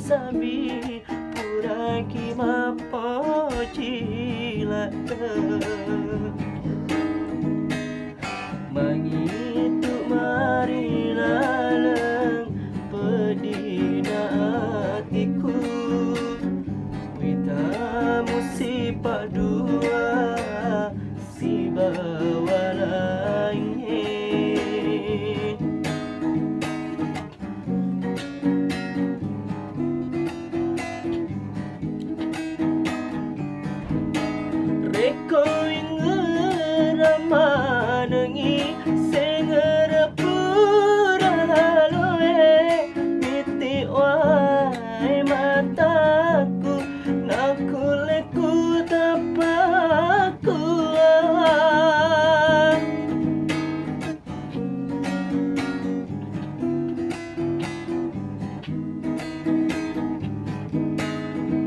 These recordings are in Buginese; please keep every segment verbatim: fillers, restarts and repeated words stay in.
Sabi puraki mappoji ladde. Mangitu mari laleng pedina atiku. Witamu sipaddua sibawa laingnge. Rekko ingera manengi sengera pura laloe, miti wae mataku, nakkulle ku tappaku.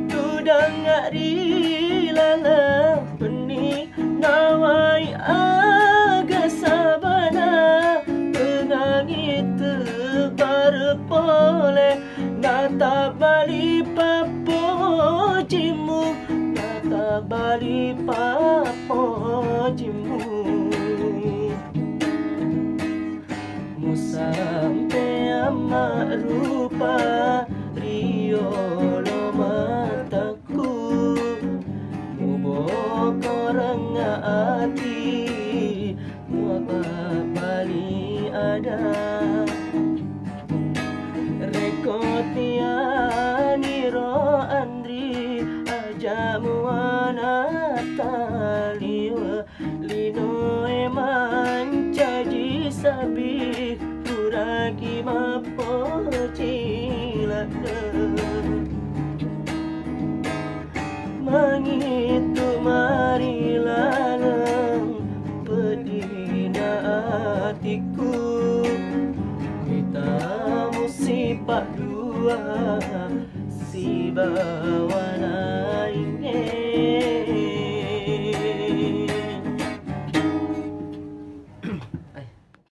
Tudang ri laleng penni nawai aga sabana, tenangi tebar pole, natabali pappojimu, natabali pappojimu. Musampeang ma'rupa ri yolo matakku, mubokoreng ati, muabbali ada. Rekko tianiro anri, aja muana taliwe. Linoe mancaji sabi, puraki mappoji ladde. Mangitu mari laleng pedina atiku, witamu sipaddua sibawa laing.